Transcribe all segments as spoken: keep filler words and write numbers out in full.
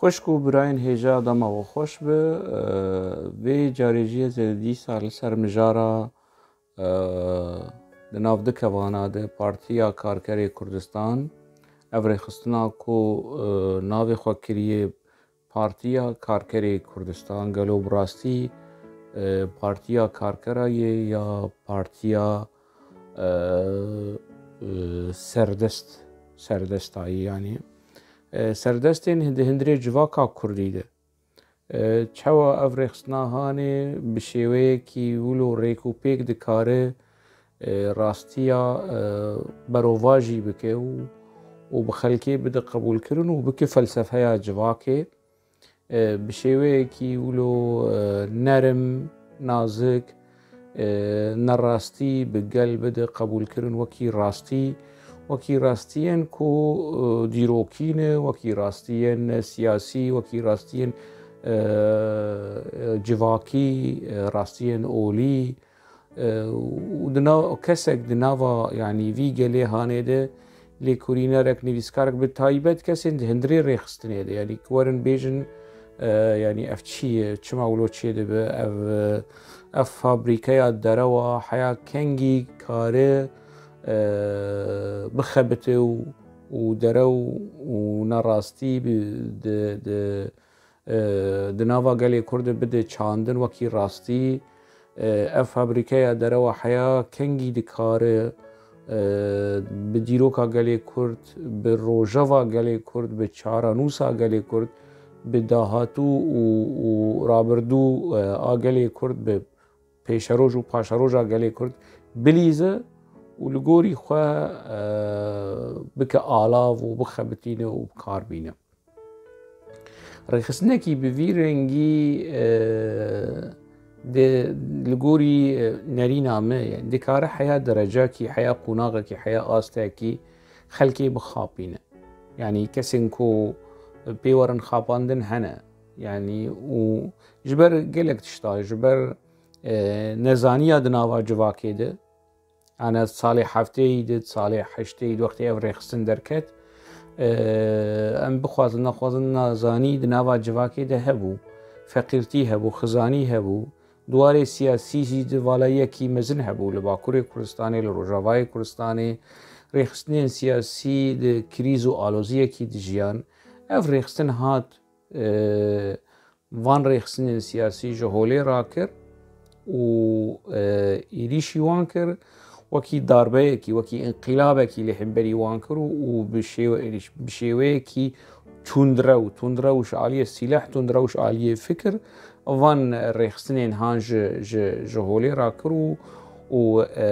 Xwişk û birayên hêja, dema we xweş be. Vê carê jî ez ê dîsa li ser mijara, di nav du kevana de Partiya Karkerê Kurdistan, ev rêxistina ku navê xwe kiriye Partiya Karkerê Kurdistan, gelo bi rastî Partiya Karkera ye ya Partiya serdest, serdestayî, yanî serdestên di hundirê civaka kurdî de. Çawa ev rêxistina hanê bi şêweyekî wilo rêk û pêk dikare rastiya berovajî bike û û bi xelkê bide qebûlkirin û bike felsefeya civakê bi şêweyekî wilo nerm, nazik, nerastî bi gel bide qebûlkirin wekî rastî, wekî rastiyên ku dîrokî ne, wekî rastiyên siyasî, wekî rastiyên civakî, rastiyên olî. Û di nav, kesek di nava, yanî, vî gelê hanê de lêkolînerek, nivîskarek, bi taybet kesên di hundirê rêxistinê de, yanî, ku werin bêjin, yanî, ev çi ye, çima wilo çêdibe, ev, ev fabrîkeya derewa heya kengî kare bixebite û, û derew û nerastî bi, di, di, di nava gelê Kurd de bide çandin wekî rastî. Ev fabrîkeya derewa heya kengî dikare bi dîroka gelê Kurd, bi rojeva gelê Kurd, bi çarenûsa gelê Kurd, bi dahatû û, û rabirdû a gelê Kurd, bi pêşeroj û paşeroja gelê Kurd bilîze û li gorî xwe bike alav û bixebitîne û bi kar bîne. Rêxistinekî bi vî rengî, e, de li gorî, e, nerîna me, yani dikare heya derecakî, heya qonaxekî, heya astekî xelkê bixapîne. Yani kesên ku pê werin xapandin hene. Yani û ji ber gelek tişta, ji ber, e, nezaniya di nava civakê de, Ana salê hefteyî de, salê heşteyî de wextê ev rêxistin derket, e, em bixwazin, nexwazin, nezanî di nava civakê de hebû. Feqîrtî hebû, xizanî hebû. Diwarê siyasî jî di vala yekî mezin hebû. Li Bakurê Kurdistanê, li Rojavayê Kurdistanê rêxistinên siyasî di krîz û aloziyekî dijiyan. Ev rêxistin hat, e, van rêxistinên siyasî ji holê rakir û, e, êrîşî wan kir, wekî darbeyekî, wekî înqîlabekî li hemberî wan kir û, û bi şêwe-, bi şêweyekî tundrew, tundrew ji aliyê sîleh, tundrew ji aliyê fikir, van rêxistinên han ji, ji, ji holê rakir û, û, e,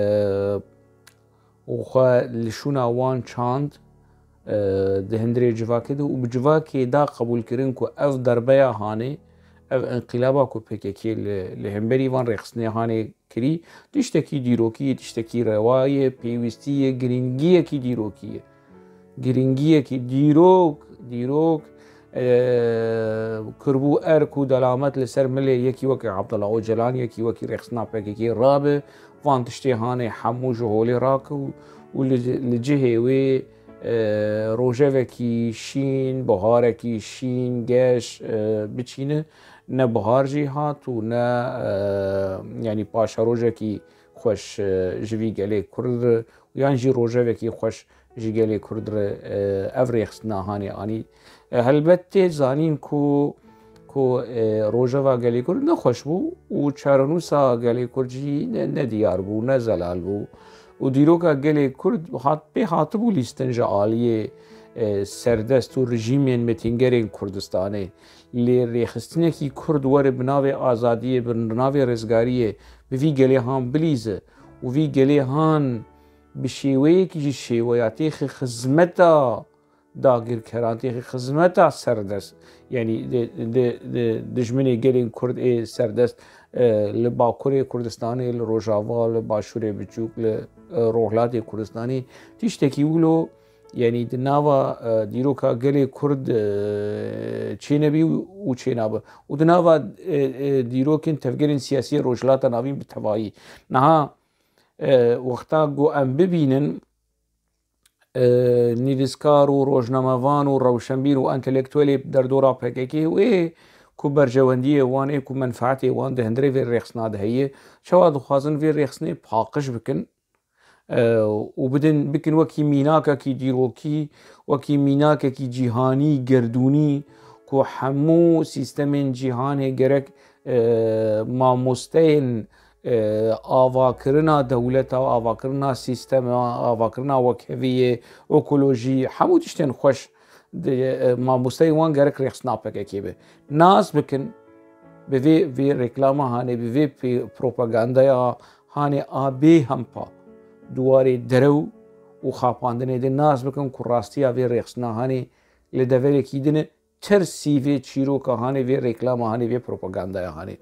û xwe li şûna wan çand, e, di hundirê civakê de û bi civakê da qebûlkirin ku ev derbeya hanê, ev înqîlaba ku P K K li, li hemberî van rêxistinê hanê kirî, tiştekî dîrokî ye, tiştekî rewa ye, pêwîstî ye, girîngiyekî dîrokî ye. Girîngiyekî dîrok, dîrok, e, kirbû erk û delamet li ser milê yekî wekî Abdullah Ocalan, yekî wekî rêxistina P K K rabe, van tiştê hanê hemû ji holê rake û, û li, li cihê wê, e, rojevekî şîn, biharekî şîn, geş, e, biçîne. Ne bihar jî hat û ne, e, yanî paşerojekî xweş, e, ji vî gelê Kurd re, yan jî rojevekî xweş ji gelê Kurd re, e, ev rêxistina hanê anî. E, helbet tê zanîn ku, ku, e, rojeva gelê Kurd ne xweş bû û çarenûsa gelê Kurd jî ne, ne diyar bû, ne zelal bû. Û dîroka gelê Kurd hat, pê hatibû lîstin ji aliyê, e, serdest û rejîmên metîngerên Kurdistanê. Lê rêxistinekî Kurd were bi navê azadiyê, bi navê rizgariyê, bi vî gelê han bilîze û vî gelê han bi şêweyekî ji şêweya têxê xizmeta dagirkeran, têxê xizmeta serdest, yanî di, di, di dijminê gelên Kurd ê serdest, e, li Bakurê Kurdistanê, li Rojava, li Başûrê Biçûk, li, e, Rojhilatê Kurdistanê tiştekî wilo, yanî di nava, e, dîroka gelê Kurd, e, çênebî û, û çênabe. Û di nava, e, e, dîrokên tevgerên siyasî yê Rojhilata Navîn bi tevayî. Niha, e, wexta ku em bibînin, e, nivîskar û rojnamevan û rewşenbîr û entelektuelê derdora P K K û ê ku berjewendiyê wan ê ku menfaetê wan di hundirê vê rêxistina de heye, çawa dixwazin vê rêxistinê paqij bikin, e, û bidin, bikin wekî mînakekî dîrokî, wekî mînakekî cîhanî, gerdûnî, ku hemû sîstemên cîhanê gerek, e, mamosteyên, e, avakirina dewleta, avakirina sîstema, avakirina wekheviyê, ekolojî, hemû tiştên xweş di, e, mamosteyên wan gerek rêxistina P K K be. Nas bikin, bi vê, vê reklama hanê, bi vê pê-, propagandaya hanê a bê hempa di warê derew û xapandinê de nas bikin ku rastiya vê rêxistina hanê li deverekî din e, tirsî vê çîroka hanê, vê reklama hanê, vê propagandaya hanê.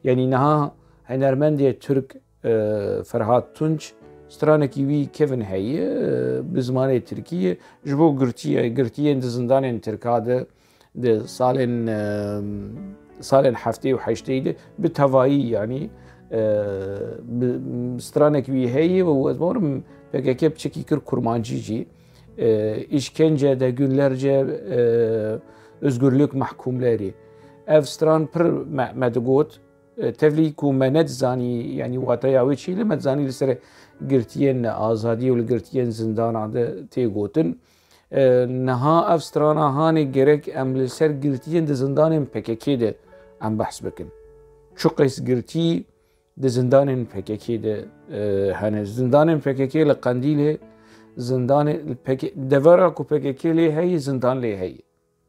Yanî niha hunermendê Tirk, e, Ferhat Tunç stranekî wî kevin heye, e, bi zimanê Tirkî ye, ji bo girtiyê, girtiyên di zindanên Tirka de, di salên, e, salên heftê û heştê de bi tevayî, yanî, e, bi, stranekî wî heye û ez bawerim P K K piçekî kir kurmancî jî. E, işkence de günlerce, e, özgürlük mahkumleri. Ev stran pir me, me digot, e, tevlî ku me nedizanî, yanî wateya wê çi, lê me dizanî li ser girtiyên azadiyê û li girtiyên zindana de tê gotin. E, niha ev strana hanê gerek em li ser girtiyên di zindanên P K K de em behs bikin. Çiqas girtî di zindanên P K K de, e, hene. Zindanên P K K li Qendîlê, zindanê P K K, devera ku P K K lê heye, zindan lê heye.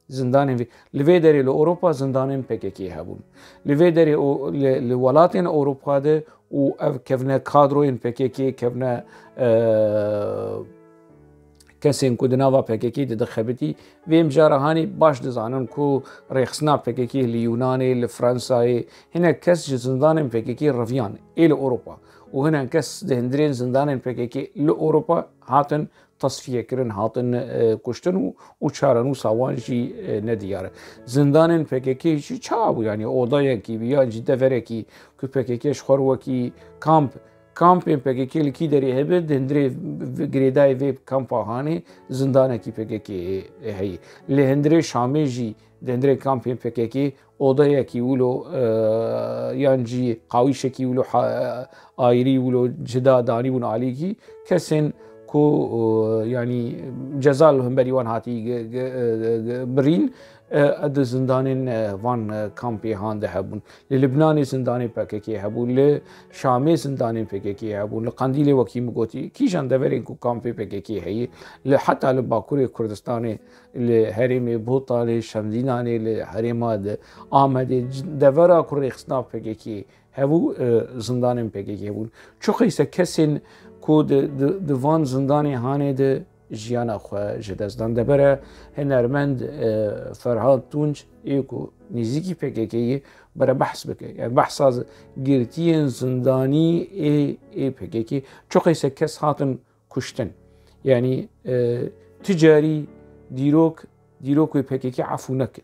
Zindanên vê, li vê derê li Ewropa zindanên P K K hebûn. Li vê derê û li, li welatên Ewropa de û ev kevne kadroyên P K K, kevne, e, kesên ku di nava P K K de dixebitî, vê mijara hanê baş dizanin ku rêxistina P K K li Yunanê, li Fransayê, hinek kes ji zindanên P K K reviyan ê li Ewropa û hinek kes di hundirên zindanên P K K li Ewropa hatin tasfiye kirin, hatin, e, kuştin û, û çarenûsa wan jî, e, nediyar e. Zindanên P K K jî çawa bû? Yanî odayekî bû yan jî deverekî ku P K K ji xwe re wekî kamp, kampên P K K li kî derê hebe, di hundirê v-, girêdayê vê kampa hanê zindanekî P K K heye. Li hundirê Şamê jî di hundirê kampên P K K odayekî wilo, e, yan jî qawîşekî wilo ha-, ayirî wilo cida danîbûn alîkî. Kesên ku, e, yanî ceza li hemberî wan hatî ge-, ge-, e, ge-, birîn, e, di zindanên, e, van, e, kampê han de hebûn. Li Libnanê zindanê P K K hebû, li Şamê zindanên P K K hebûn, li Qendîlê wekî min gotî, kîjan deverên ku kampê P K K heye, li heta li Bakurê Kurdistanê, li herêmê Botanê, Şemdînanê, li herêma de Amedê, c-, devera ku rêxistina P K K hebû, e, zindanên P K K hebûn. Çiqîse kesên ku di, di, di van zindanê hanê de jiyana xwe ji dest dan. Debere hinermend, e, Ferhat Tunç ê ku nêzîkî P K K yê bere behs bike. Yani behsa z-, girtiyên zindanî ê, ê P K K. Çiqîse kes hatin kuştin. Yani, e, ti carî dîrok, dîrok wê P K K efû neke.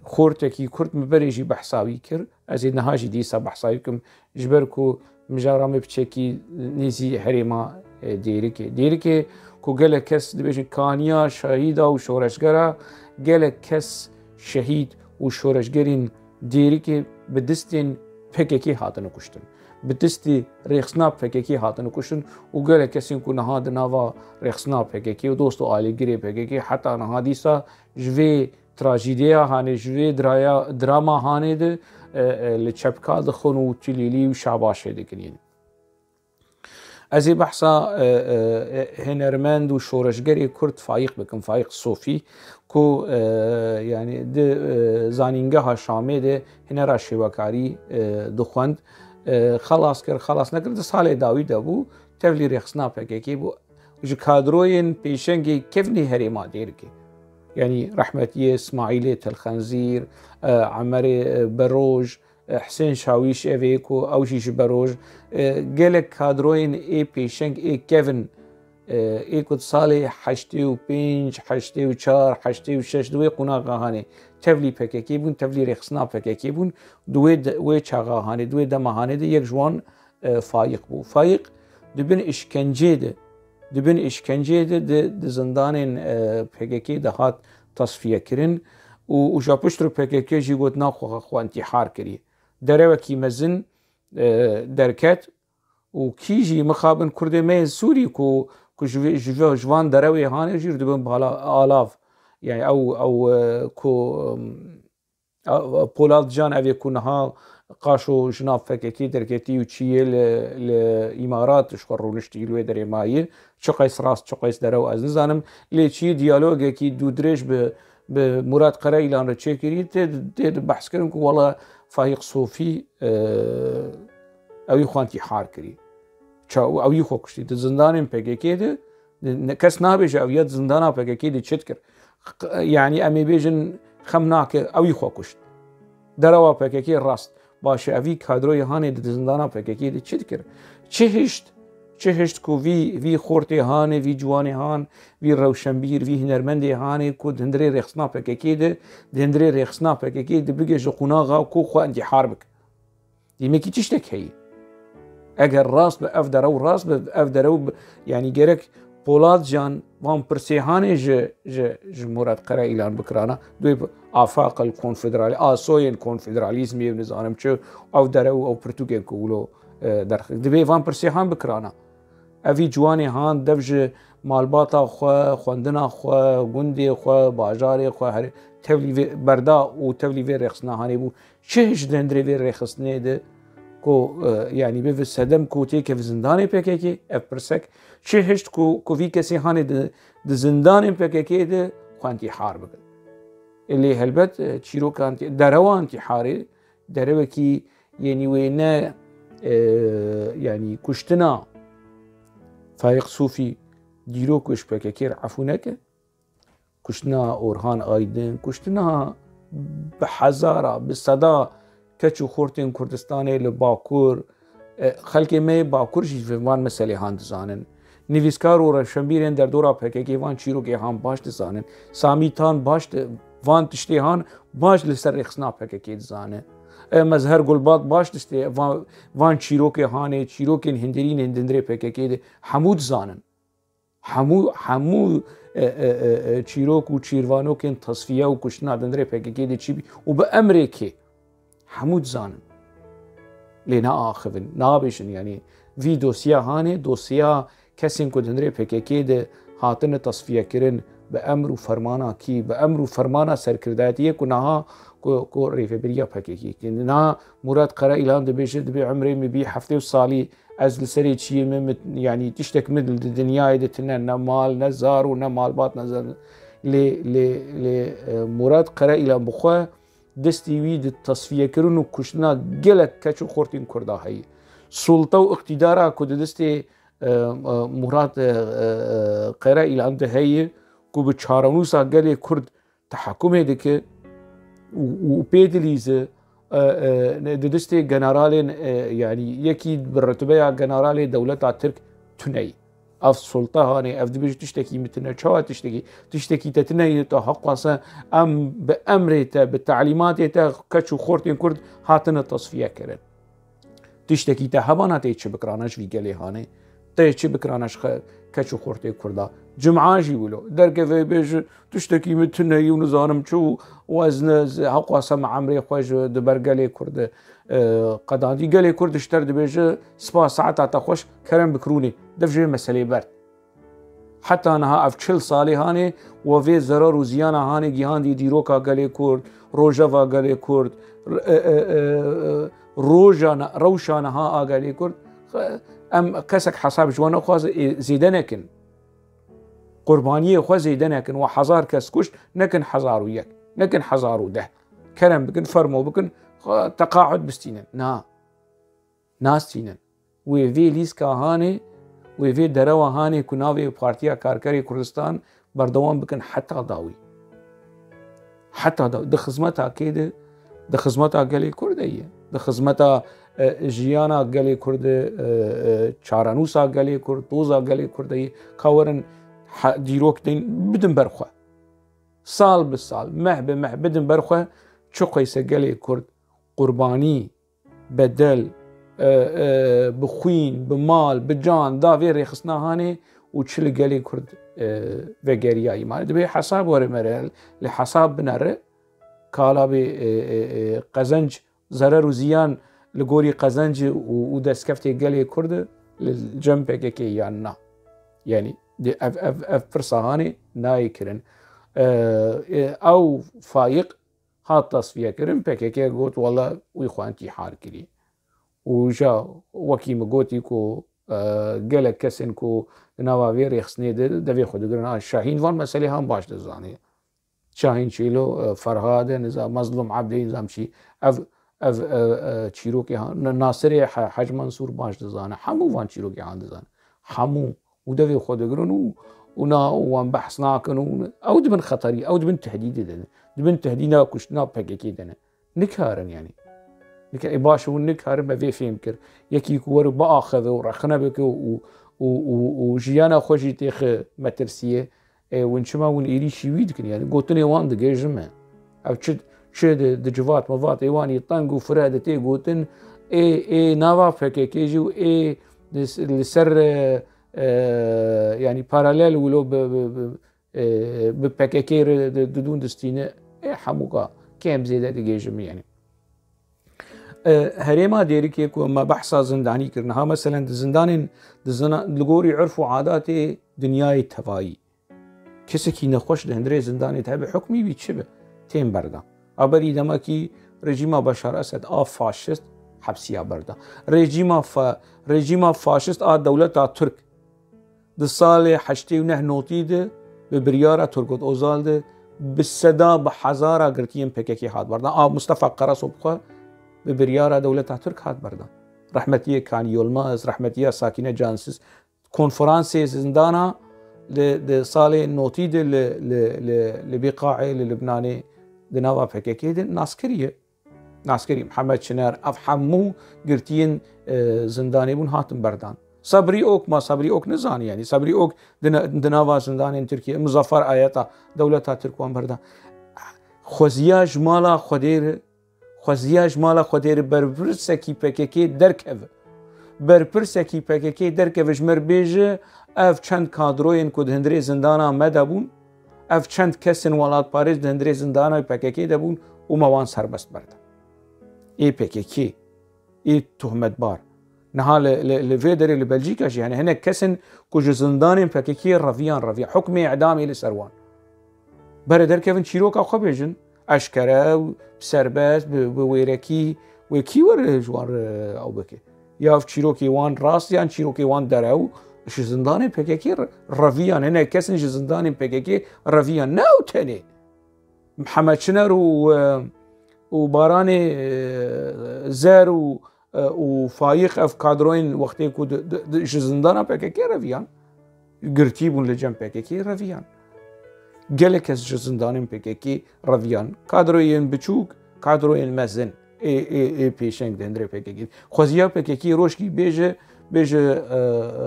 Xortekî Kurd min berê jî behsa wî kir. Ez ê niha jî dîsa behsa wî bikim. Ji ber ku mijara me piçekî nêzî herêma, e, Dêrikê. Dêrikê ku gelek kes dibêjin kaniya şehîda û şoreşgera, gelek kes şehîd û şoreşgerên Dêrikê bi distên P K K hatine kuştin. Bi distî rêxistina P K K hatine kuştin û gelek kesên ku niha di nava rêxistina P K K û dost û alîgirê P K K heta niha dîsa ji vê trajîdiya hanê, ji vê diraya, drama hanê de, e, e, li çepka dixin û tilîlî û şabaşê dikin yên. Ez ê behsa, e, e, e, hunermend û şoreşgerê Kurd Faîq bikim, Faîq Sofî, ku, e, yani di, e, zanîngeha Şamê de hunera şêwekarî, e, dixwend. E, xelas kir, xelas nekir, di salê dawî de bû, tevlî rêxistina P K K bû. Ji kadroyên pêşengê kevnê herêma Dêrikê. Yanî rehmetiyê Smaîlê Telxenzîr, e, Emerê, e, Beroj, e, Hisên Şawîş ev ê ku ew jî ji Beroj, e, gelek kadroyên ê pêşeng ê kevin, e, ê ku di salê heştê û pênc, heştê û çar, heştê û şeş di wê qonaxa hanê tevlî P K K bûn, tevlî rêxistina P K K bûn, di wê de, wê çaxa hanê, di wê dema hanê de yek ji wan, e, Faîq bû. Faîq di bin îşkencê de di bin îşkenceyê de di, di zindanên, e, P K K de hat tasfiye kirin û, û ji pişt re P K K jî got, "Na xwe, xwe intîhar kirî." Derewekî mezin, e, derket û kî jî mixabin Kurdê me yên Sûrî ku, ku ji vê, ji vê, ji van derewê hanê jî dibin bala, alav. Yani ew, ew, e, ku, em, a, Polat Can, evê ku niha qaşo ji nav P K K derketî û çiyê li, li Îmarat ji xwe rûniştî, li wê derê mayî. Çiqeys rast, çiqeys derew ez nizanim. Lê çiyê diyalogekî dûdirêj bi, bi Murat Karayilan re çêkirî, tê, tê de behs kirin ku wela Faîq Sofî, e, ewî xwe intîhar kirî. Ça-, ewî xwe kuştî. Di zindanên P K K de, ne, kes nabêje ew ya di zindana P K K de çi dikir. Q-, yani em ê bêjin xem nake, ewî xwe kuşt. Derewa P K K rast. Baş e, evî kadroyê hanê di zindana P K K de çi dikir? Çi hişt? Çi hişt ku vî, vî xortê hanê, vî ciwanê han, vî rewşenbîr, vî hunermendê hanê ku di hundirê rêxistina P K K de, di hundirê rêxistina P K K de bigê ji qunaxa ku xwe intîhar bike. Demekî tiştek heye. Eger rast be, ev derew rast be, ev derew be, yani gerek Polat Can van pirsê hanê ji, ji, ji Murat Karayilan bikirana. Duyê afaq el konfederal-, asoyên konfederalîzmê û nizanim çi, ew derew û ew pirtûkên ku wilo, e, derxik. Divê van pirsê han bikirana. Evî ciwanê han dev ji malbata xwe, xwendina xwe, gundê xwe, bajarê xwe, her tevlî vê berda û tevlî vê rêxistina hanê bû. Çi hişt di hundirê vê rêxistinê de ku, e, yanî bibe sedem ku têkeve zindanê P K K, ev pirsek, çi hişt ku, ku vî kesê hanê di, di zindanên P K K de xwe intîhar bikin. E, lê helbet, e, çîroka intî-, derewa intîharê, derewekî yenî wê ne, e, yanî kuştina Faîq Sofî dîrok ji P K K re efû neke. Kuştina Orhan Aydin, kuştina bi hezara, bi seda keç û xortên Kurdistanê li Bakur, e, xelkê me yê Bakur jî van meselê han dizanin. Nivîskar û rewşenbîrên derdora P K K van çîrokê han baş dizanin. Samî Tan baş di, van tiştê han baş li ser rêxistina P K K dizane. E, Mezher Gulbat baş tiştê van, van çîrokê hanê, çîrokên hindirînên dindirê P K K de hemû dizanin. Hemû, hemû, e, e, e, e, çîrok û çîrvanokên tesfiye û kuştina dindirê P K K de çi bî û bi emrê kê? Hemû dizanin. Lê naaxivin, nabêjin, yanî vî dosya hanê, dosya kesên ku dindirê P K K de hatine tesfiye kirin, bi emr û fermana kî, bi emr û fermana serkirdayetiyê ku niha ku, ku rêveberiya P K K kir. Niha Murat Karayilan dibêje, dibê emrê min bî heftê û salî, ez li serê çiyê min, min, yanî tiştek min li dinyayê de tune, ne mal, ne zar û ne malbat, ne zar. Lê, lê, lê, e, Murat Karayilan bi xwe destê wî di tesfiyekirin û kuştina gelek keç û xortên Kurda heye. Sulta û îqtîdara ku di destê, e, e, Murat, e, e, e, Karayilan de heye, ku bi çarenûsa gelê Kurd tehekumê dike û, û pê dilîze, e, e, di destê generalên, e, yanî yekî bi rutbeya generalê dewleta Tirk tune ye. Ev sulta hanê, ev dibêje tiştekî min tune. Çawa tiştekî? Tiştekî te tune ye, te heqwase em bi emrê te, bi telîmatê te keç û xortên Kurd hatine tesfiye kirin. Tiştekî te hebana tê çi bikirana ji vî gelê hanê? Tê çi bikirana ji xe-, keç û xortê Kurda? Cuma jî wilo. Derkeve bêje, tiştekî min tune ye û nizanim çi û, û ez ne, ez heqwase me emrê xwe ji di ber gelê Kurd, e, qedandî. Gelê Kurd ji te re dibêje, spas, saeta te xweş, kerem bikirûnê. Dev ji vê meselê berd. Heta niha ev çil salê hanê we vê zerar û ziyana hanê gihandî dîroka gelê Kurd, rojeva gelê Kurd, r-, e, e, e, e, roja ne-, rewşa niha a gelê Kurd. Em kesek hesab ji we nexwaze, ê, zêde nekin. Qurbaniyê xwe zêde nekin. We hezar kes kuşt, nekin hezar û yek, nekin hezar û deh. Kerem bikin, fermo bikin, xwe teqaud bistînin. Na. Nastînin. Wê vê lîska hanê, wê vê derewa hanê ku navê Partiya Karkerê Kurdistan berdewam bikin heta dawî. Heta da-, di xizmeta kê de, di xizmeta gelê Kurd de ye. Di xizmeta, e, jiyana gelê Kurd de, e, e, çarenûsa gelê Kurd, doza gelê Kurd de ye. Ka werin he-, dîrok deyn, bidin ber xwe. Sal bi sal, meh bi meh bidin ber xwe, çi qeyse gelê Kurd qurbanî, bedel, e, e, bi xwîn, bi mal, bi can da vê rêxistina hanê û çi li gelê Kurd, e, vegeriyayî. Mane dibê hesab were mere, li hesab binere, kala bê, e, e, e, qezenc, zerer û ziyan li gorî qezenc û, û destkeftê gelê Kurd li cem P K K yan na. Yanî di ev, ev, ev pirsa hanê nayê kirin. E, e, ew Fayiq hat tasfiye kirin, P K K got, wela wî xwe întîhar kirî. Û ja wekî min gotî ku, e, gelek kesên ku di nava vê rêxistinê de devê xwe digirin. Ha, Şahîn van meselê han baş dizanê. Şahîn Çêlo, e, Ferhad e, nizam, Mezlûm Ebdî, nizam çi. Ev, ev, e, e, çîrokê han, Nasirê He-, Hec Mensûr baş dizane. Hemû van çîrokê han dizane. Hemû. Û devê xwe digirin û, û na, û wan behs nakin û ew dibin xeterî, ew dibin tehdîdê de ne. Dibin tehdîna kuştina P K K de ne. Nikarin yanî. Nika, ê baş e, hûn nikarin me vê fêm kir. Yekî ku were biaxeve û rexne bike û, û, û, û jiyana xwe jî têxe metirsiyê. Ê, hûn çima hûn êrîşî wî dikin? Yanî gotinê wan digihêjin me. Ev çi, çi di, di civat mivatê wan yê teng û fire de tê gotin, ê, ê nava P K K jî û ê li, li ser, e, e, yanî paralel wilo bi, bi, bi, e, bi P K K re di, didûn distîne, ê hemûka kêm zêde digihêjin me yanî. E, herêma Dêrikê ku me behsa zindanî kir, niha meselen di zindanên, di zina-, li gorî urf û adatê dinyayê tevayî, kesekî nexweş di hundirê zindanê de hebe, hukmî wî çi be, tên berdan. A berî demekî rejîma Beşar Esed a faşist hepsiya berdan. Rejîma fa-, rejîma faşist a dewleta Tirk di salê heştê û neh notî de bi biryara Turgut Ozal de bi seda bi hezara girtiyên P K K hat berdan. A Mustafa Karaso bi xwe bi biryara dewleta Tirk hat berdan. Rehmetiye Kan Yilmaz, rehmetiye Sakine Cansiz, konferansê zindana li, di salê notî de li, li, li, li Bîqaê, li Libnanê, di nava P K K de nas kiriye. Nas kiriye. Mihemed Çiner, ev hemû girtiyên, e, zindanê bûn hatin berdan. Sabrî Ok, ma Sabrî Ok nizanî, yanî Sabrî Ok di na-, di nava zindanên Tirkiye, Muzaffer Ayeta, dewleta Tirk wan berdan. Xweziya ji mala Xwedê re Xweziya ji mala Xwedê re berpirsekî P K K derkeve. Berpirsekî P K K derkeve, ji me re bêje, ev çend kadroyên ku di hundirê zindana me de bûn, ev çend kesên welatparêz di hundirê zindana P K K de bûn û me wan serbest berda. Ê P K K, ê tohmetbar. Niha li, li, li vê derê li Belcîka jî, yani hinek kesên ku ji zindanên P K K reviyan, reviyan. Hukmê îdamê li ser wan. Bere derkevin çîroka xwe bêjin. Eşkere, serbest, bi, bi wêrekî, wê kî were ji wan re ew bike? Ya çîrokê wan rast, yan çîrokê wan derew, ji zindanê P K K re-, reviyan. Hinek kesên ji zindanên P K K reviyan. Ne ew tenê. Mihemed Çiner û, e, û Baranê, e, Zer û, e, û Fayiq, ev kadroyên wextê ku di, di, di, ji zindana P K K reviyan, girtî bûn li cem P K K reviyan. Gelek kes ji zindanên P K K reviyan. Kadroyên biçûk, kadroyên mezin ê, ê, ê pêşeng di hundirê P K K. Xweziya P K K rojkî bêje, bêje, e,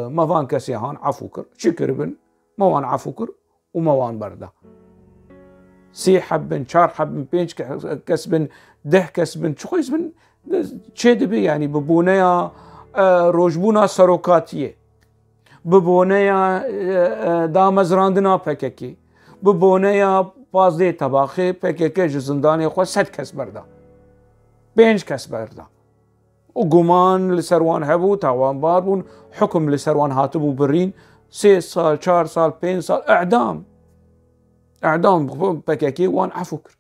e, me van kesê han efû kir. Çi kiribin? Me wan efû kir û me wan berda. Sê heb bin, çar heb bin, pênc ke-, kes bin, deh kes bin, çi xwez bin, çê dibe, yanî bi boneya, e, rojbûna serokatiyê, bi boneya, e, e, damezrandina P K K, bi boneya pazdeh tebaxê P K K ji zindanê xwe sed kes berda. Pênc kes berda. û guman li ser wan hebû, tawanbar bûn, hukum li ser wan hatibû birîn, sê sal, çar sal, pênc sal, îdam. Îdam, P K K wan efû kir.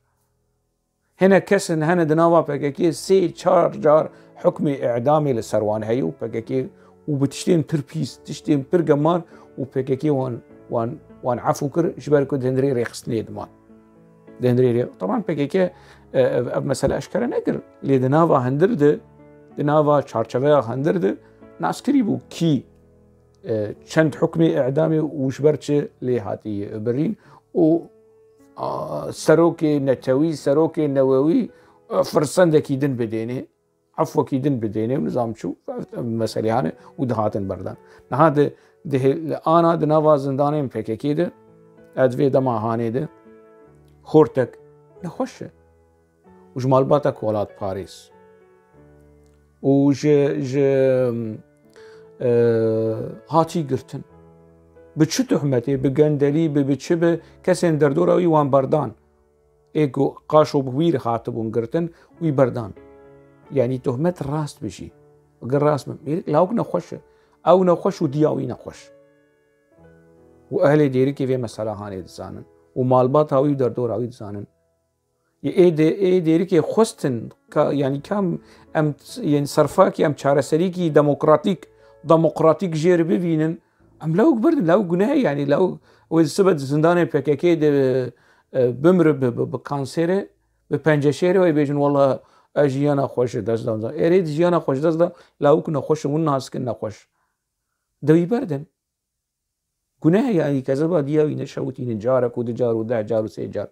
Hinek kes in hene di nava P K K sê çar car hukmê îdamê li ser wan heye û P K K û bi tiştên pir pîs, tiştên pir gemar û P K K wan, wan, wan efû kir, ji ber ku di hundirê rêxistinê diman. Di hundirê rê-, teban P K K, e, ev, ev mesele eşkere nekir. Lê di nava hundir de, di nava çarçeveya hundir de naskirî bû kî, e, çend hukmê îdamê û ji ber çi lê hatî birîn û, a, serokê netewî, serokê newewî, e, firsendekî din bidêne. Efwekî din bidêne û nizam çû, meselê hane û dihatin berdan. Niha di, di hê-, li ana di nava zindanên P K K de, ez vê dema hanê de, xortek nexweş e. Û ji malbatek welatparêz. Û ji, ji, e, hatî girtin. Bi çi tuhmetê, bi gendelî, bi, bi çi, bi kesên derdora wî wan berdan. Ê ku qaşo bi wî re hatibûn girtin, wî berdan. Yanî tuhmet rast bijî. Gir rast bi. Mêrik lawik nexweş e. Ew nexweş û diya wî nexweş. Û ehlê Dêrikê vê mesela hanê dizanin. Û malbata wî û derdora wî dizanin. Yê ê dê-, ê Dêrikê xwestin, ka, yanî kam em, yanî serfakî em çareserîkî demokratîk, demokratîk jê re bibînin, em lawik birdin, lawik guneh e, yanî lawik wê sibe di zindanê P K K de, e, bimri bi, bi, bi kanserê, bi penceşêrê wê bêjin, "Wela ez jiyana xwe ji dest dam." Erê di jiyana xwe ji dest da, lawik nexweş in, hûn nas dikin nexweş. De wî berdin. Guneh e, yanî kezeba diya wî neşewitînin carek û du car û deh car û sê car.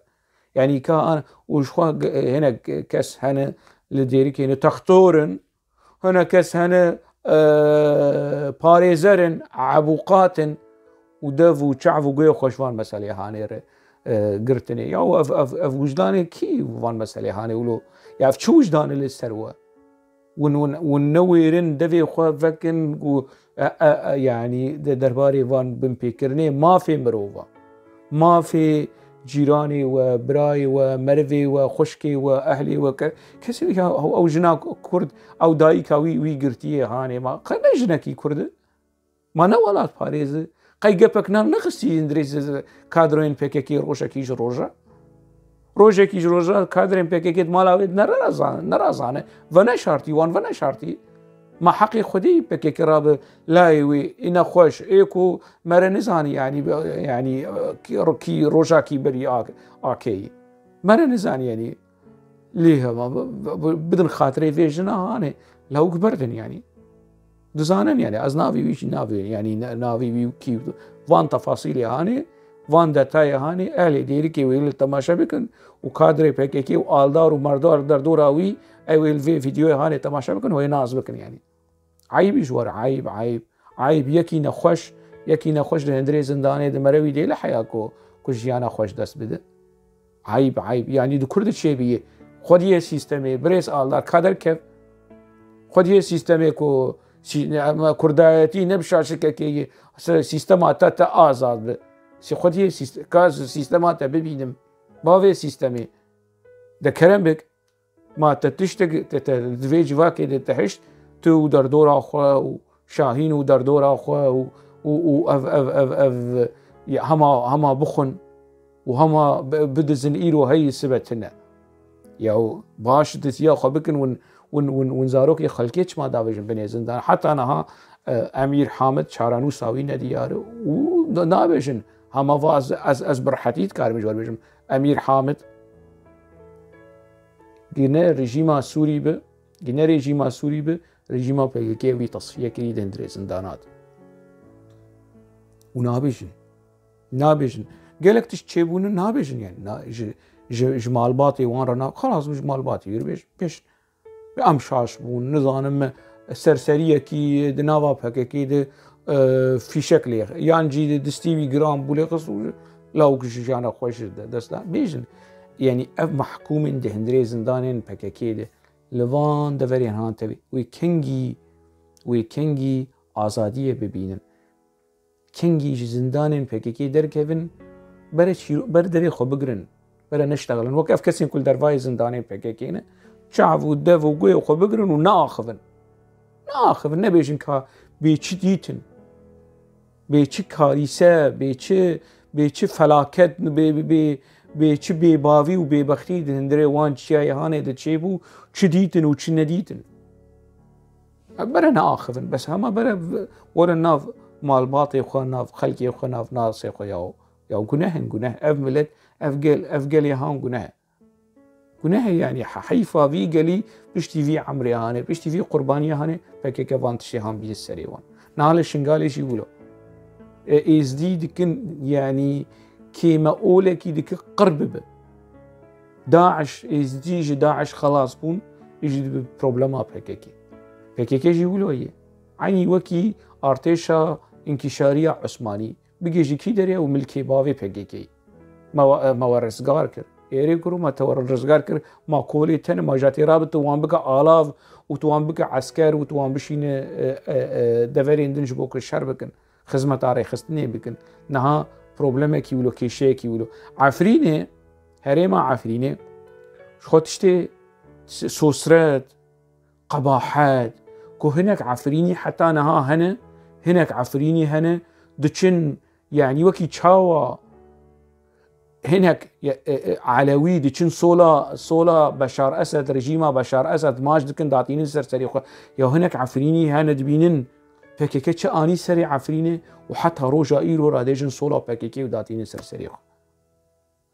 Yanî ka an û ji xwe ge-, hinek kes hene li Dêrikê ne textor in, hinek kes hene, e, parêzer in, ebûqat in û dev û çav û guhê xwe ji van meselê hanê re, e, girtinê. Ya ev, ev, ev wijdanê kî van meselê hanê wilo? Ya ev çi wijdan e li ser we? Hûn, hûn, hûn newêrin devê xwe vekin ku, e, e, e, yanî de derbarê van binpêkirinê mafê mirova, mafê cîranê we, birayê we, merivê we, xwişkê we, ehlê we, ke-, kesê ya ew, ew jina Kurd, ew dayika wî, wî girtiye hanê ma. Qe ne jinekî Kurd e? Ma ne welatparêz e? Qey gepek nan nexistî hundirê kadroyên P K K rojekî ji roja? Rojekî ji roja kadrên P K K di mala wê nerazan-, nerazane. Veneşartî wan, veneşartî. Ma heqê Xwedê P K K rabe layê wê, ê nexweş, ê ku mere nizanî, yanî, yanî, kî, kî rojakî berî A-, A K yî. Mere nizanî, yanî. Lê hema bi, bi, bi, bidin xatirê vê jina hanê. Lawik berdin, yanî. Dizanin, yanî, ez navê wî jî navê, yanî, ne-, navê wî kî, van tefasîlê hanê, van detayê hanê, ehlê Dêrikê wê li temaşe bikin û kadrê P K K û aldar û merdar derdora wî, ew ê li vê vîdeoyê hanê temaşe bikin, wê nas bikin, yanî. Eyb ji we re, eyb, eyb. Eyb, yekî nexweş, yekî nexweş di hundirê zindanê di mere wî dê li heya ku, ku jiyana xwe ji dest bide. Eyb, eyb. Yanî di kur de çêbî. Xwediyê sîstemê, birêz Aldar, ka derkev. Xwediyê sîstemê ku sî-, ne, me kurdayetî ne bi şaşikekê yê, se-, sîstema te, te azad bi. Sî-, xwediyê sîst-, ka sîstema te bibînim. Bavê sîstemê. De kerem bik. Ma te tiştek, te, te, di vê civakê de te hişt, tu û derdora xwe û Şahîn û derdora xwe û, û, û ev, ev, ev, ev, ya hema, hema bixwin û hema bi-, bidizin, îro heyî sibe tune. Ya baş diziya xwe bikin, win, win, win, win zarokê xelkê çima davêjin binê zindan. Heta niha, e, Emîr Hamid çarenûsa wî nediyar e û na-, nabêjin. Hema va ez, ez, ez bi rehetî dikarim ji we re bêjim. Emîr Hamid Gine rejîma Sûrî bi, gine rejîma Sûrî bi, rejîma P K K wî tesfiye kirî di hundirê zindana de. Û nabêjin. Nabêjin. Gelek tişt çêbûne nabêjin, yani. Na-, ji, ji, ji malbatê wan re na-, xelas, ji malbatê wî re bêjin. Bêjin. Em şaş bûn, nizanim, serseriyekî di nava P K K de, e, fîşek lê, yan jî di distî wî giran bû lê xist û lawik ji jiyana xwe ji de-, dest da. Bêjin, yanî ev mehkûmên di hundirê zindanên P K K de li van deverên han tevî. Wê kengî, wê kengî azadiyê bibînin. Kengî ji zindanên P K K derkevin, bere çîro-, ber devê xwe bigirin, bere neştexilin. Wek ev kesên ku li dervayê zindanên P K K ne, çav û dev û guhê xwe bigirin û neaxivin. Neaxivin, nebêjin ka bê çi dîtin, bê çi karîse, bê çi, bê çi felaket, bê, bê, bê çi bêbavî û bêbextî di hundirê wan çiyayê hanê de çêbû, çi dîtin û çi nedîtin. Bere neaxivin, bes hema bere v-, werin nav malbatê xwe, nav xelkê xwe, nav nasê xwe ya. Ya guneh in, guneh. Ev milet, ev gel, ev gelê han guneh e. Guneh e, yanî he-, heyfa vî gelî piştî vî emrê hanê, piştî vî qurbaniya hanê, P K K van tiştê han bîne serê wan. Niha li Şingalê jî wilo. E, Êzdî dikin, yanî kême olekî dike qir bibe. DAIŞ, Êzdî ji DAIŞ xelas bûn, î jî dibe problema P K K. P K K jî wilo ye. Eynî wekî artêşa înkîşariya Osmanî. Bigê ji kî derê û milkê bavê P K K. Me we, me we rizgar kir. Êrê kuro me te we rizgar kir. Ma kolê te ne, ma ja tê rabit tu wan bike alav û tu wan bike esker û tu wan bişîne, e, e, e, deverên din ji bo ku şer bikin. xizmeta rêxistinê bikin. Niha problemekî wilo, kêşeyekî wilo. Efrînê, herêma Efrînê, ji xwe tiştê sosret, qebahet, ku hinek Efrînî heta niha hene, hinek Efrînî hene, diçin, yanî wekî çawa hinek, e, e, e, Elewî diçin sola, sola Beşar Esed, rejîma Beşar Esed maç dikin, datînin ser serê xwe. Ya hinek Efrînî hene dibînin P K K çi anî serê Efrînê û heta roja îro radêjin sola P K K û datînin ser serê xwe.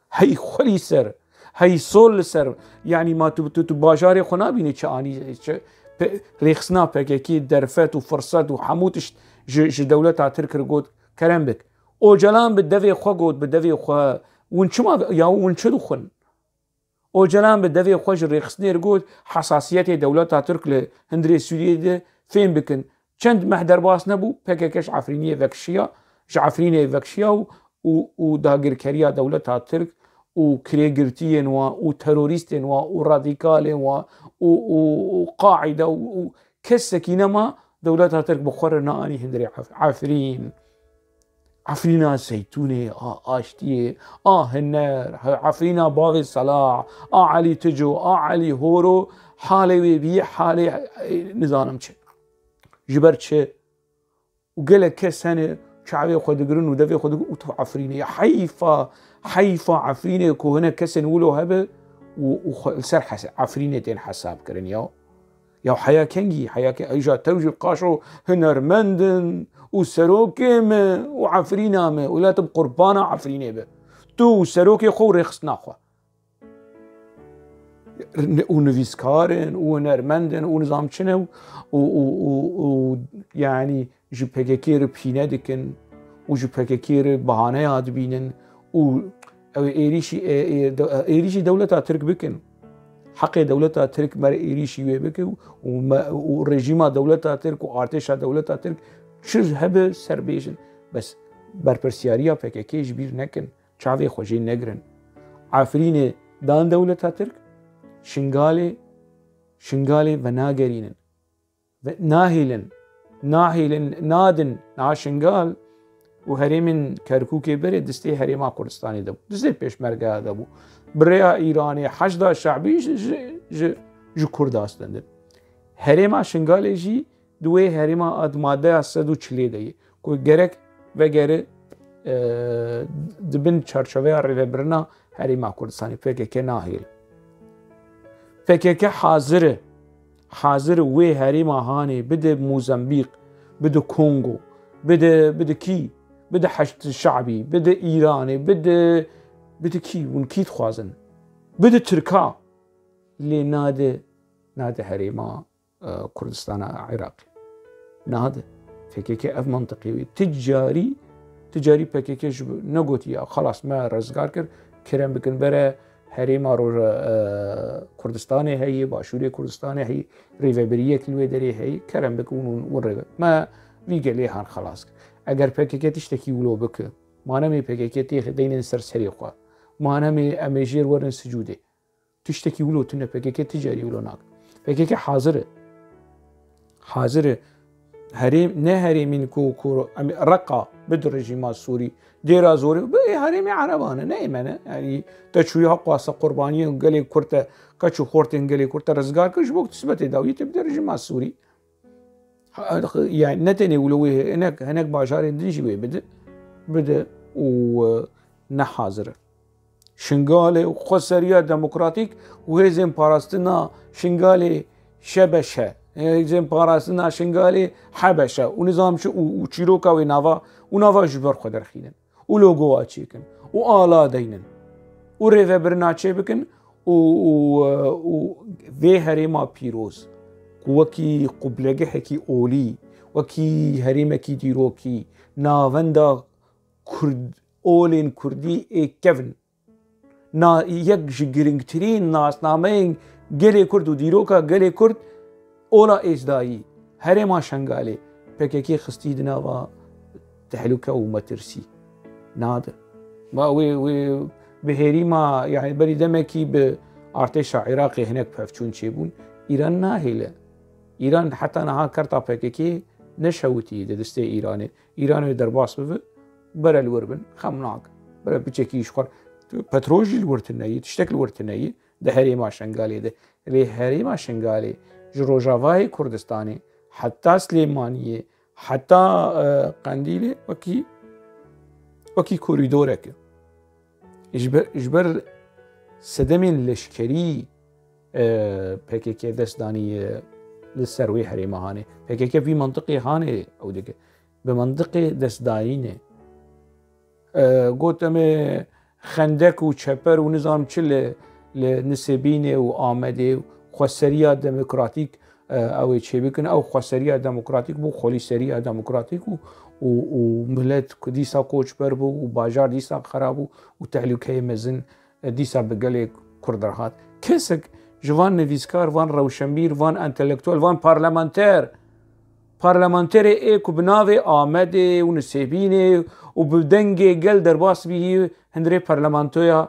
Hey xwe li ser, hey sol li ser, yanî ma tu, tu, tu bajarê xwe nabînî çi anî, çi pe-, rêxistina P K K, derfet û firset û hemû tişt ji, ji dewleta Tirk re got, kerem bik. Ocalan bi devê xwe got, bi devê xwe, hûn çima, ya hûn çi dixwin? Ocalan bi devê xwe ji rêxistinê re got, hesasiyetê dewleta Tirk li hundirê Sûriyê de fêm bikin. Çend meh derbas nebû, P K K ji Efrîniyê vekişiya, ji Efrînê vekişiya û, û, û dagirkeriya dewleta Tirk û kirêgirtiyên wan û terorîstên wan û radîkalên wan û, û, û Qaîde û, û kesekî nema dewleta Tirk bi xwe re neanî hundirê Ef-, Efrîn. Efrîna zeytûnê, a aştiyê, a hiner, he-, Efrîna bavê Selah, a Elî Tico, a Elî Horo, halê wê bî, halê, e, nizanim çi. Ji ber çi? Û gelek kes hene çavê xwe digirin û devê xwe digirin û tu Efrînê. Ya heyfa, heyfa Efrînê ku hinek kesên wilo hebe û, û xwe li ser hes-, Efrînê tên hesab kirin ya. Ya heya kengî, heya ke-, îja tew jî qaşo hunermend in û serokê me û Efrîna me, welatim qurbana Efrînê be. Tu û serokê xwe û rêxistina xwe. Û nivîskar in, û hunermend in, û nizam çi ne, û, û, û, û, yanî ji P K K re pîne dikin û ji P K K re bahaneya dibînin û ew ê êrîşî, ê, ê, de-, êrîşî dewleta Tirk bikin. Heqê dewleta Tirk mere êrîşî wê bike û me, û rejîma dewleta Tirk û artêşa dewleta Tirk çi hebe serbêjin. Bes berpirsiyariya P K K ji bîr nekin. Çavê xwe jê negirin. Efrînê dan dewleta Tirk, Şingalê, Şingalê venagerînin. Ve nahêlin, nahêlin, nadin, niha Şingal û herêmên Kerkûkê berê distê Herêma Kurdistanê de bû, distê Pêşmergeya de bû. Bi rêya Îranê, Heşda Şebî ji, ji, ji, ji Kurda stendin. Herêma Şingalê jî di wê herêma a di madeya sed û çilê de ye, ku gerek vegere, e, di bin çarçoveya rêvebirina Herêma Kurdistanê, P K K nahêle. P K K hazir e, hazir e wê herêma hanê bide Mozambîq, bide Kongo, bide, bide kî? Bide Heşd Şebî, bide Îranê, bide, bide kî? Hûn kî dixwazin? Bide Tirka. Lê nade, nade herêma, e, Kurdistana Iraqê. Nade. P K K ev mantiqê wê. Ti carî, ti carî P K K ji negotiya, xelas me rizgar kir, kerem bikin bere herêma Roj-, e, Kurdistanê heye, Başûrê Kurdistanê heye, rêvebiriyek li wê derê heye, kerem bikin hûn, hûn rêve. Me vî gelê han xelas kir. Eger P K K tiştekî wilo bike, ma nemê P K K têxe deynin ser serê xwe. Ma nemê em ê jêr werin sicûdê. Tiştekî wilo tune, P K K ti carî wilo nake. P K K hazir e. Hazir e. Herêm, ne herêmîn ku, ku em Reqa bide rejîma Sûrî, Dêra Zorê, bi herêmê Ereban e, ne ê me ne. Yanî te çûyî heqwasa qurbaniyên gelê Kurd te, keç û xortên gelê Kurd te rizgar kir, ji bo ku tu sibetê dawiyê te bide rejîma Sûrî. Ha, yani ne tenê wilo wê, hinek, hinek bajarên din jî wê bide, bide û, e, ne hazir e. Şingalê û xweseriya demokratîk û hêzên parastina Şingalê şebeşe, hêzên parastina Şingalê hebeşe û nizam çi û, û çîroka wê nava û nava ji ber xwe derxînin û logowa çêkin û ala deynin û rêvebirina çêbikin û, û, û vê herêma pîroz ku wekî qublegehekî olî, wekî herêmekî dîrokî, navenda Kurd, olên Kurdî ê kevn. Na, yek ji girîngtirîn nasnameyên gelê Kurd û dîroka gelê Kurd, ola êzdayî, herêma Şengalê, P K K xistî di nava tehlûke û metirsî. Nade. Ma wê, wê bi herîma, yani berî demekî bi artêşa Iraqê hinek pevçûn çêbûn. Îran nahêle. Îran heta niha kerta P K K neşewitî di destê Îranê. Îranê derbas bibe, bere li wir bin, xem nake. Bere piçekî ji xwe, petrol jî li wir tune ye, tiştek li wir tune ye, di herêma Şengalê de. Lê herêma Şengalê ji Rojavayê Kurdistanê heta Silêmaniyê, heta, e, Qendîlê wekî, wekî korîdorek e. Ji ber, ji ber sedemên leşkerî, e, P K K dest danî, e, li ser wê herêma hanê. P K K vî mentiqê hanê ew dike. Bi mentiqê destdayînê. E, got em ê xendek û çeper û nizam çi li, li Nisêbînê û Amedê û xweseriya demokratîk, e, ew ê çêbikin. Ew xweseriya demokratîk bû, xwelîseriya demokratîk û, û, û milet ku dîsa koçber bû û bajar dîsa xera bû û tehlûkeyê mezin, e, dîsa bi gelê Kurd re hat. Kesek ji van nivîskar, van rewşenbîr, van entelektuel, van parlamenter, parlamenterê ê ku bi navê Amedê û Nisêbînê û bi dengê gel derbas bihî hundirê parlamentoya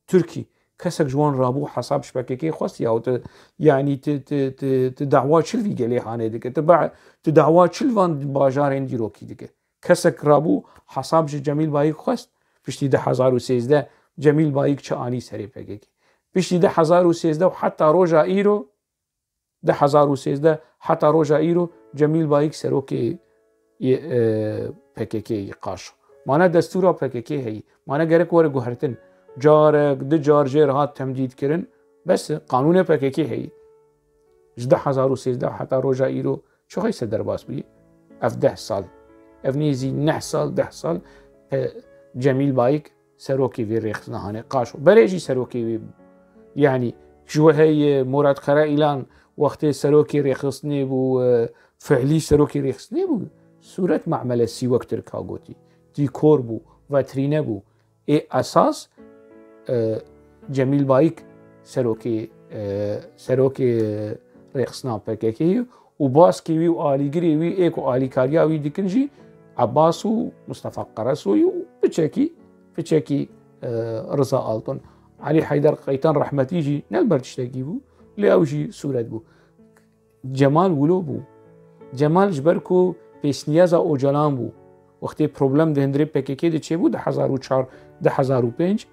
Tirkî. Kesek ji wan rabû hesab ji P K K xwest ya û tu, yanî tu, tu, tu, tu dawa çi li vî gelê hanê dike? Tu ba-, tu dawa çi li van bajarên dîrokî dike? Kesek rabû hesab ji Cemîl Bayik xwest, piştî du hezar û sêzdeh Cemîl Bayik çi anî serê P K K. Piştî du hezar û sêzdeh û heta roja îro, du hezar û sêzdeh heta roja îro Cemîl Bayik serokê yê, e, P K K yê qaşo. Mane destûra P K K heyî. Mane gerek were guhertin. Carek, du car jê re hat temdîdkirin. Bes e, qanûnê P K K heyî. Ji du hezar û sêzdeh heta roja îro çi xweyse derbas bûyî? Ev deh sal. Ev nêzî neh sal, deh sal, e, Cemîl Bayik serokê vê rêxistina hanê qaşo. Berê jî serokê wê bû. Yanî ji we heye Murat Karaîlan wextê serokê rêxistinê bû, e, fihlî serokê rêxistinê bû. Sûret memelesî wek Tirka gotî. Dîkor bû, vetrîne bû. Ê esas, e, Cemîl Bayik serokê, e, serokê rêxistina P K K ye û baskê wî û alîgirê wî ê ku alîkariya wî dikin jî Ebas û Mustafa Qeresoyî û piçekî, piçekî, e, Riza Altun. Elî Heyder Qeytan rehmetî jî ne li ber tiştekî bû, lê ew jî sûret bû. Cemal wilo bû. Cemal ji ber ku pêşniyaza Ocalan bû. Wextê problem di hundirê P K K de çêbû, du hezar û çar, du hezar û pênc,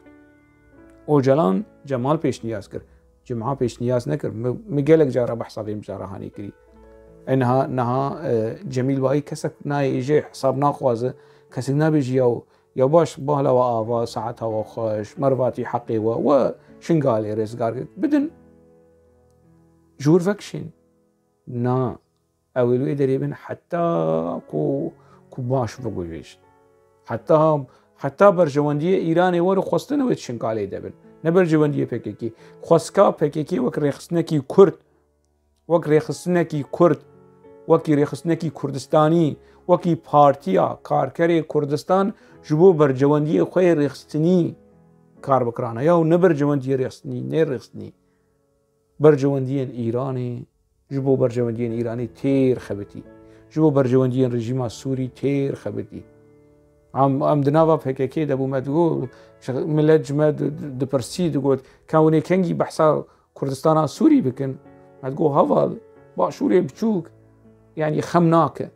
Ocalan Cemal pêşniyaz kir. Cemal pêşniyaz nekir. Min, min gelek cara behsa vê mijara hanê kirî. E niha, niha, e, Cemîl Bayik kesek nayê jê hesab naxwaze. Kesek nabêjî ya, ya baş, bala we ava, saeta we xweş, mervatî heqê we, we Şingalê rêzgar kir. Bidin. Ji wir vekişên. Na. Ew ê li wê derê bin heta ku, ku baş biguhêjin. Heta, heta berjewendiyê Îranê were xwestin ew ê di Şingalê de bin. Ne berjewendiyê P K K. Xwestka P K K wek rêxistinekî Kurd, wek rêxistinekî Kurd, wekî rêxistinekî Kurdistanî, wekî Partiya Karkerê Kurdistan ji bo berjewendiyê xwe yê rêxistinî kar bikirana. Ya û ne berjewendiyê rêxistinî, nê rêxistinî. Berjewendiyên Îranê, ji bo berjewendiyên Îranê têr xebitî. Ji bo berjewendiyên rejîma Sûrî têr xebitî. Em, em di nava P K K de bû, me digot, ji, milet ji me di, di, dipirsî, digot, ka hûn ê kengî behsa Kurdistana Sûrî bikin? Me digot, heval, Başûrê biçûk, yanî xem nake.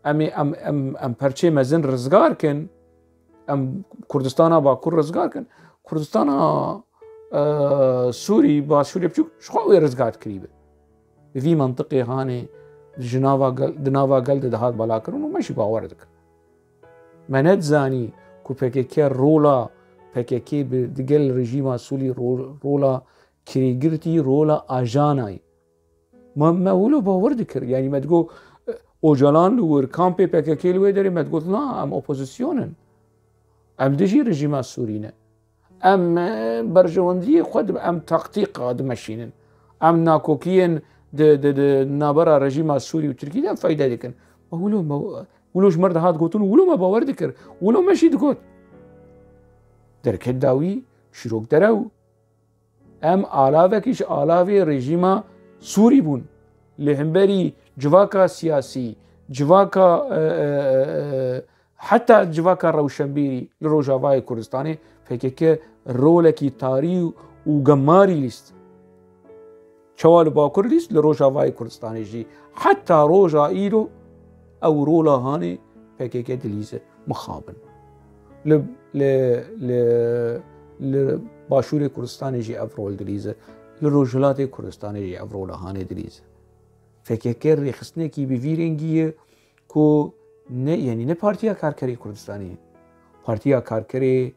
Em ê, em, em, em perçê mezin rizgar kin, em Kurdistana Bakur rizgar kin. Kurdistana, e, Sûrî, Başûrê Biçûk, ji xwe wê rizgar kirî be. Bi vî mentiqê hanê ji nava gel, di nava gel de dihat belakirin û me jî bawer dikir. Me nedizanî ku P K K rola P K K bi, digel rejîma Sûrî ro-, rola kirêgirtî, rola ajana ye. Me, me wilo bawer dikir. Yanî me digot, e, Ocalan li wir, kampê P K K li wê derê, me digot, na, em opozîsyon in. Em dijî rejîma Sûrî ne. Em, e, berjewendiyê xwe di, em taktîka dimeşînin. Em nakokiyên di, di, di navbera rejîma Sûrî û Tirkî de feyde dikin. Me wilo, me, wilo ji me re dihat gotin û wilo me bawer dikir. Wilo me jî digot. Derket dawî, şîrok derew. Em alavekî ji alavê rejîma Sûrî bûn. Li hemberî civaka siyasî, civaka, e, e, e, e, heta civaka rewşenbîrî li Rojavayê Kurdistanê P K K rolekî tarî û gemarî lîst. Çawa li Bakur lîst, li Rojavayê Kurdistanê jî. Heta roja îro ew rola hanê P K K dilîze, mixabin. Li, li, li, li Başûrê Kurdistanê jî ev rol dilîze, li Rojhilatê Kurdistanê jî ev rola hanê dilîze. P K K rêxistinekî bi vî rengî ye ku ne, yanî ne Partiya Karkerê Kurdistanê ye. Partiya Karkerê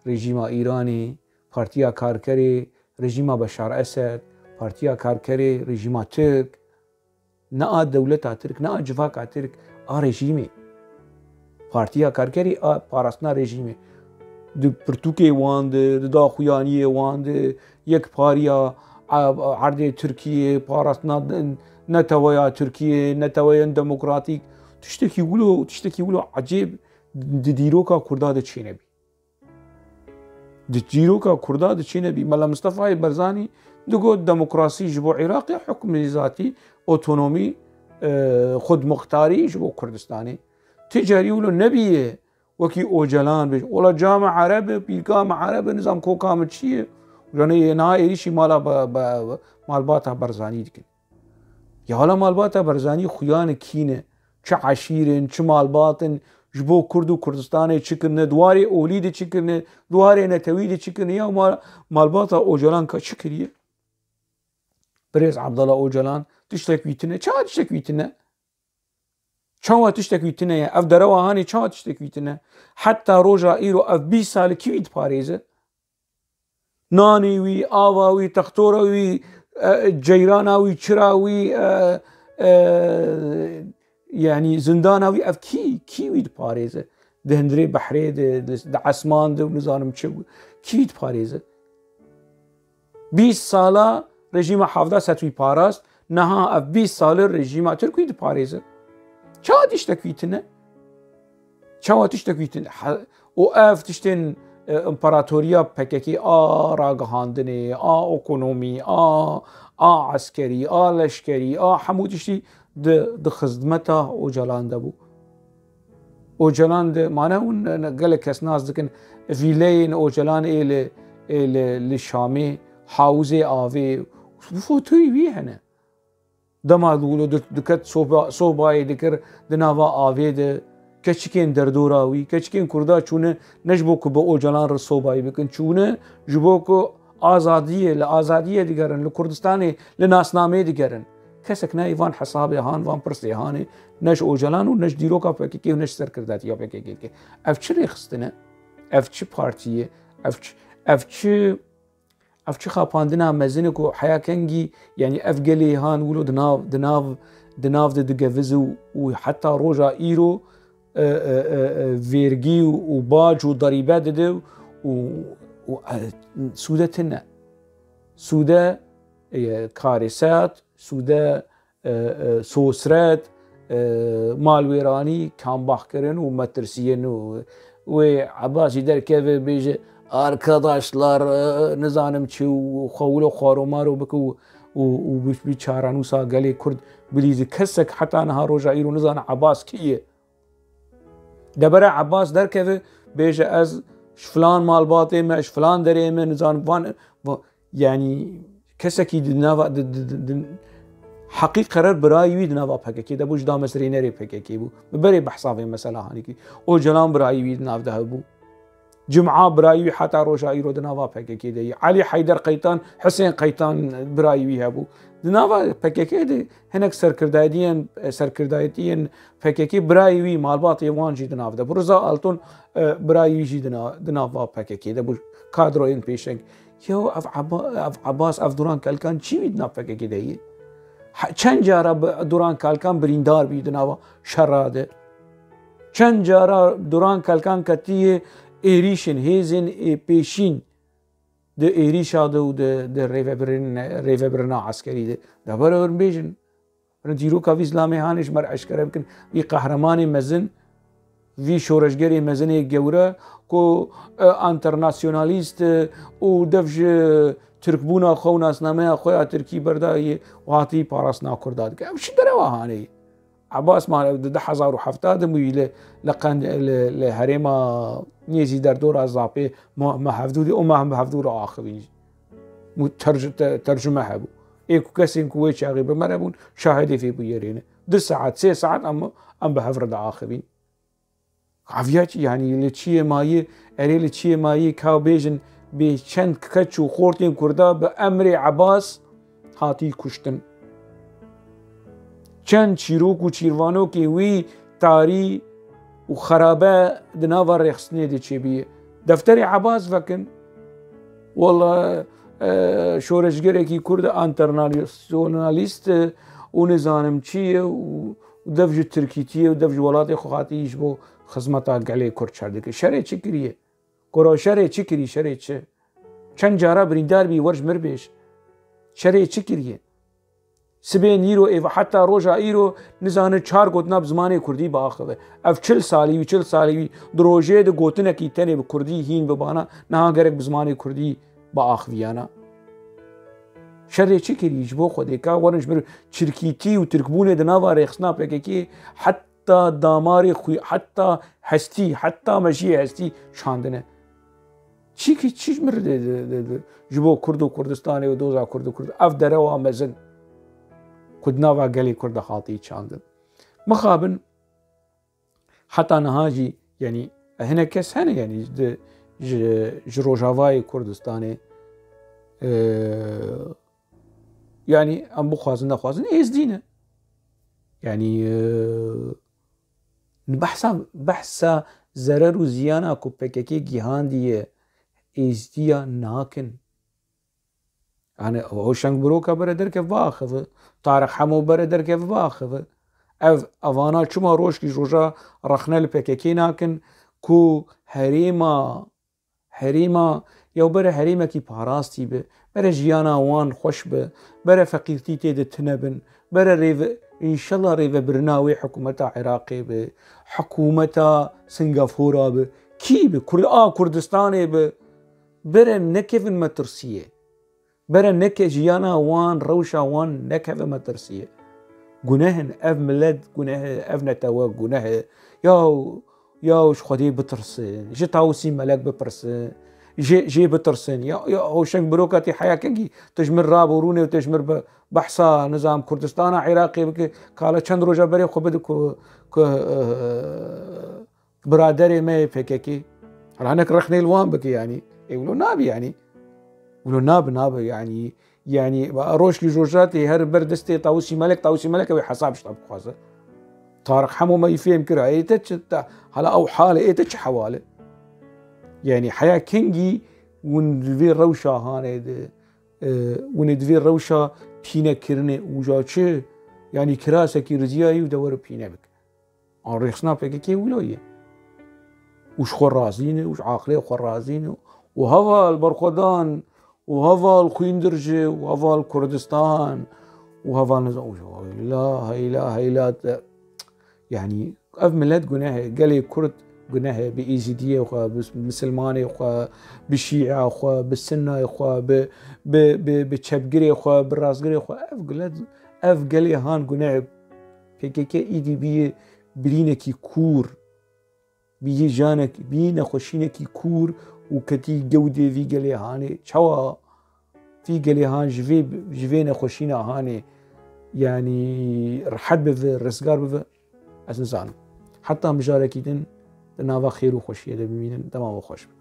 rejîma Îranê, Partiya Karkerê rejîma Beşar Esed, Partiya Karkerê rejîma Tirk, ne a dewleta Tirk, ne a civaka Tirk, a rejîmê. Partiya Karkerê a parastina rejîmê. Di pirtûkê wan de, di daxuyaniyê wan de, yekpariya a-, erdê Tirkiyê, parastina neteweya Tirkiyê, neteweyên demokratîk, tiştekî wilo, tiştekî wilo ecêb di dîroka Kurda de çênebî. Di çîroka Kurda de çênebî. Mela Mistefayê Barzanî digot demokrasî ji bo Iraqê, hukmê zatî, otonomî, e, xudmuxtarî ji bo Kurdistanê. Ti carî wilo nebiye wekî Ocalan bêje, wela ca me ereb e, pîrka me ereb e, nizam koka me çi ye? Janê yê niha êrîşî mala be, be, malbata Barzanî dikin. Ya hala malbata Barzanî xuya ne, kî ne, çi eşîr in, çi malbat in, ji bo Kurd û Kurdistanê çi kirine, di warê olî de çi kirine, di warê netewî de çi kirine, ya mal-, malbata Ocalan ka çi kiriye? Birêz Abdullah Ocalan tiştek wî tine. Çawa tiştek wî tine? Çawa tiştek wî tine ye? Ev derewa hanê çawa tiştek wî tine? Heta roja îro ev bîst sal e kî wî diparêze? Nanê wî, ava wî, textora wî, e, ceyrana wî, çira wî, e, e, yanî zindana wî, ev kî, kî wî diparêze? Di hundirê behrê de, di, di esman de û nizanim çi, kî wî diparêze? Bîst sala rejîma Hafda Setwî parast, niha ev bîst sal e rejîma Tirk wî diparêze. Çawa tiştek wî tine? Çawa tiştek wî tune? He, û ev tiştên, e, împaratoriya P K K a ragihandinê, a ekonomî, a, a eskerî, a leşkerî, a hemû tiştî di, di xizmeta Ocalan de bû. Ocalan de, mane hûn, e, gelek kes nas dikin, vîleyên Ocalan ê li, ê li, li Şamê, hawizê avê, fotoyî wî hene. Dema wilo di-, diket soba-, sobayê dikir di nava avê de, keçikên derdora wî, keçikên Kurda çûne ne ji bo ku bi Ocalan re sobayî bikin, çûne ji bo ku azadiyê, li azadiyê digerin, li Kurdistanê, li nasnameyê digerin. Kesek nayê van hesabê han, van pirsê hanê, ne ji Ocalan û ne ji dîroka P K K û ne ji serkirdatiya P K K dike. Ev çi rêxistin e? Ev çi partî ye? Ev çi, ev çi Ev çi xapandina mezin e ku heya kengî, yanî ev gelê han wilo di nav, di nav, di nav de digevize û, û heta roja îro, e, e, e, e, vêrgî û, û bac û derîbe dide û, û, e, sûde tune. Sûde, e, karêsat, sûde e, e, sosret, e, malwêranî, kambaxkirin û metirsiyên û wê Ebasî derkeve bêje, "Arkadaşlar", e, nizanim çi û xwe wilo xwaromaro bike û, û, û bi, bi çarenûsa gelê Kurd bilîze. Kesek heta niha roja îro nizane Ebas kî ye. Debere Ebas derkeve, bêje, "Ez ji filan malbatê me, ji filan derê me", nizan van, va-, yanî kesekî di nava, di, di, di, di, Heqî Qerer birayî wî di nava P K K de bû, ji damezrênerê P K K bû. Bi berê behsa vê mesela hanî kî. Ocalan birayî wî di nav de hebû. Cuma birayî wî heta roja îro di nava P K K de ye. Elî Heyder Qeytan, Hisên Qeytan birayî wî hebû. Di nava P K K de hinek serkirdayetiyên, serkirdayetiyên P K K birayî wî, malbatê wan jî di nav de bû. Riza Altun, e, birayî wî jî di na-, di nava P K K de bû. Kadroyên pêşeng. Yew ev Eba-, ev Ebas, ev Duran Kelkan çi wî di nav P K K de ye? He, çend cara bi-, Duran Kelkan birîndar bî di nava şera de? Çend cara Duran Kelkan ketiye êrîşên hêzên ê pêşîn di êrîşa de û di, di rêvebirin-, rêvebirina eskerî de? De bere hûn bêjin. Hûn dîroka vî zilamê hanê ji me re eşkere bikin. Vî qehremanê mezin, vî şoreşgerê mezinê gewre ku, e, enternasyonalîst, e, û dev ji Tirkbûna xwe û nasnameya xwe ya Tirkî berdayî û hatî parastina Kurda dike. Ev çi derewa hanê ye? Ebas ma di du hezar û hevdeh de bûyî li, li Qend-, li, li herêma nêzî derdora Zapê ma, ma hevdû de û ma hevdû re axivîn jî. Mû terc-, te-, tercüme hebû. Ê ku kesên ku wê çaxê bi me re bûn, şahidê vê bûyerê ne. du saet, sê saet em, em bi hev re diaxivîn. Aviya çi, yanî li çiyê mayî, erê li çiyê mayî ka bêjin bê çend keç û xortên Kurda bi emrê Ebas hatî kuştin. Çend çîrok û çîrvanokê wî tarî û xerabe di nava rêxistinê de çêbûye. Defterê Ebas vekin. Wela, e, şoreşgerekî Kurd, enternasyonalîst e û nizanim çi ye û dev ji Tirkîtiyê û dev ji welatê xwe hatî ji bo xizmeta gelê Kurd çer dike. Şerê çi kiriye? Kuro şerê çi kirî, şerê çi? Çend cara birîndar bî, wer ji mir bêj. Şerê çi kiriye? Sibê nîro êv heta roja îro nizane çar gotina bi zimanê kurdî biaxive. Ev çil salî wî, çil salî wî di rojê de gotinekî tenê bi kurdî hîn bibana, niha gerek bi zimanê kurdî biaxiviyana. Şerê çi kirî ji bo Xwedê? Ka werin ji mir çirkîtî û tirkbûnê di nava rêxistina P K K heta damarê xwe, heta hestî, heta mejiyê hestî şandine. Çi ki çi ji mir de, de, de, de, ji bo Kurd û Kurdistanê û doza Kurd û Kurd, ev derewa mezin ku di nava gelê Kurd de hatî çandin. Mixabin heta niha jî, yanî hinek kes hene, yanî di, ji, ji Rojavayê Kurdistanê, e, yanî em bixwazin nexwazin êzdî ne. Yanî, e, behsa, behsa zerer û ziyana ku P K K gihandiye êzdiya nakin. Yani Hoşeng Broka bere derkev biaxive, Tarix Hemo bere derkev biaxive. Ev, evana çima rojkî roja rexne li P K K nakin ku herêma, herêma, ya bere herêmekî parastî be, bere jiyana wan xweş be, bere feqîrtî tê de tune bin, bere rêve, înşallah rêvebirina wê hikûmeta Iraqê be, hikûmeta Singapora be, kî be, Kurd, a Kurdistanê be, bere nekevin metirsiyê. Bere neke jiyana wan, rewşa wan nekeve metirsiyê. Guneh in, ev milet guneh e, ev netewe guneh e. Ya, ya ji Xwedê bitirsin, ji Tawusî Melek bipirsin, jê, jê bitirsin. Ya, ya Hoşeng Broka tê heya kengî, tu ji min raborûnê û tu ji min be-, behsa nizam Kurdistana Iraqê bike, kale çend roja berê xwe bide ku, ku, eh, biraderê me yê P K K. Hala hinek rexnê li wan bike yanî. Ê wilo nabe yanî. Wilo nabe, nabe yanî. Yanî rojkî roja tê her ber destê Tawusî Melek, Tawusî Melek ew ê hesab ji te bixwaze. Tarix Hemo me yî fêm kira. Ê te çi, te, hala ew hal e, ê te çi hewal e? Yanî heya kengî hûn li vê rewşa hanê de, e, hûn ê di vê rewşa pîne kirinê û ja çi? Yanî kirasekî riziyayî û de were pîne bike. An rêxistina P K K wilo ye. Û ji xwe razî ne, û ji aqilê xwe razî ne. Û heval berxwedan, û heval xwîndirjê, û heval Kurdistan, û heval nizam, û heyla, heyla, heyla te. Yanî ev milet guneh e, gelê Kurd guneh e, bi Êzidiyê xwe, bi Misilmanê xwe, bi Şîa xwe, bi Sinnayê xwe, bi, bi, bi, bi çepgirê xwe, bi rastgirê xwe. Ev gulet, ev gelê han guneh e. P K K îdî bîye birînekî kûr, bîye janek, bîye nexweşînekî kûr û ketî gewdê vî gelê hanê. Çawa vî gelê han ji vê, ji vê nexweşîna hanê, yanî rehet bive, rizgar bive, ez nizanim. Heta mijarekî din di nava xêr û xweşiyê de bimînin, dema we xweş be.